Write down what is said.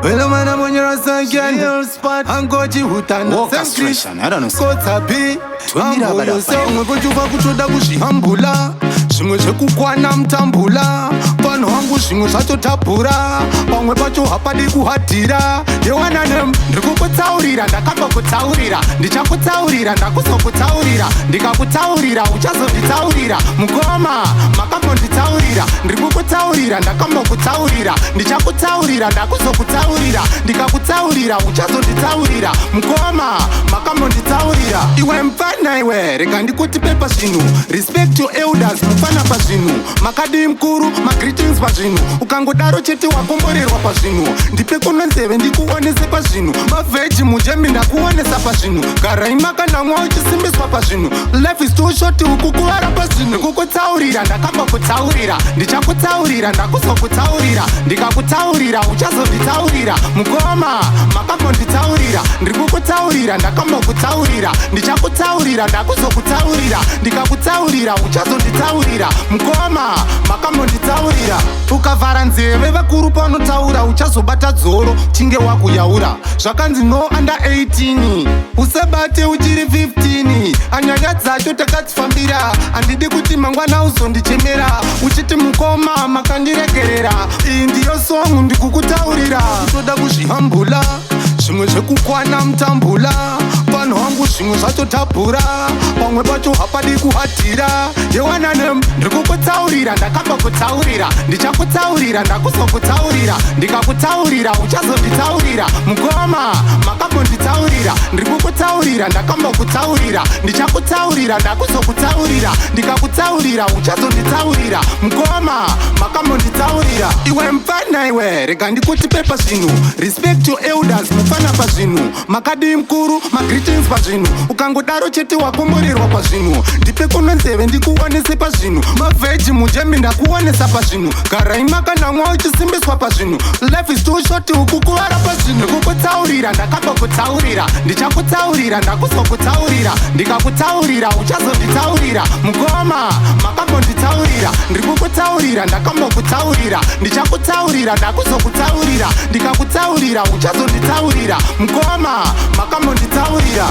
Well, man, I'm on your again. Spot. Angoji hutano. Orchestration, I don't know. Kotsapi. Twendira Amboyose badafaya. umwe kuchuva kutoda kuzvihambula. Zvimwe zvekukwana mutambula. Vanhu vangu zvimwe zvatotapura. Pamwe pacho hapadi kuhadhira. Yewana ndiri kukutsaurira, ndakambokutsaurira. Ndichakutsaurira, ndakuzokutsaurira. Ndikakutsaurira, uchazonditsaurira. Mukoma, makambonditsaurira. Ndiri kukutsaurira, ndakambokutsaurira. Ndichakutsaurira, ndakuzokutsaurira. Ndikakutsaurira, uchazonditsaurira. Mukoma, makambonditsaurira. Iwe mfana iwe, rega ndikutipe pazvinhu. Respect your elders, mufana pazvinhu. Makadii mukuru, magreetings pazvinhu. Ukangodaro chete wakomborerwa pazvinhu. Ndipe kuno nzeve ndikuonese pazvinhu. Mavheji mujemi ndakuonesa pazvinhu. Garai makanamwa uchisimbiswa pazvinhu. Life is too short ukukuvara pazvinhu. Kukutsaurira, ndakambokutsaurira. Ndichakutsaurira, ndakuzokutsaurira. Ndikakutsaurira, uchazonditsaurira. Mukoma, makambonditsaurira. Ndiri kukutsaurira, ndakambokutsaurira. Ndichakutsaurira, ndakuzokutsaurira. Ndikakutsaurira, uchazonditsaurira. Mukoma, makambonditsaurira. Ukavhara nzeve vakuru panotaura, uchazobata dzoro chinge wakuyaura. Zvakanzi no under 18, usabate uchiri 15. Anyanya dzacho takadzifambira, handidi kuti mangwana uzondichemera uchiti mukoma makandiregerera. Iyi ndiyo song ndikukutaurira. Toda kuzvihambula, zvimwe zvekukwana mutambula. Vanhu vangu zvimwe zvatotapura, pamwe pacho hapadi kuhadhira. Yewanane ndiri kukutsaurira, ndakambokutsaurira. Ndichakutsaurira, ndakuzokutsaurira. Ndikakutsaurira, uchazonditsaurira. Mukoma, makambonditsaurira. Ndiri kukutsaurira, ndakambokutsaurira. Ndichakutsaurira, ndakuzokutsaurira. Ndikakutsaurira, uchazonditsaurira. Mukoma, makambonditsaurira. Iwe mfana iwe, rega ndikutipe pazvinhu. Respect your elders, mufana pazvinhu. Makadii mukuru, magreetings pazvinhu. Ukangodaro chete wakomborerwa pazvinhu. Ndipe kuno nzeve ndikuonese pazvinhu. Mavheji mujemi ndakuonesa pazvinhu. Garai makanamwa uchisimbiswa pazvinhu. Life is too short ukukuvara pazvinhu. Kukutsaurira, ndakambokutsaurira. Ndichakutsaurira, ndakuzokutsaurira. Ndikakutsaurira, uchazonditsaurira. Mukoma, makambonditsaurira. Ndiri kukutsaurira, ndakambokutsaurira. Ndichakutsaurira, ndakuzokutsaurira. Ndikakutsaurira, uchazonditsaurira. Mukoma, makambonditsaurira.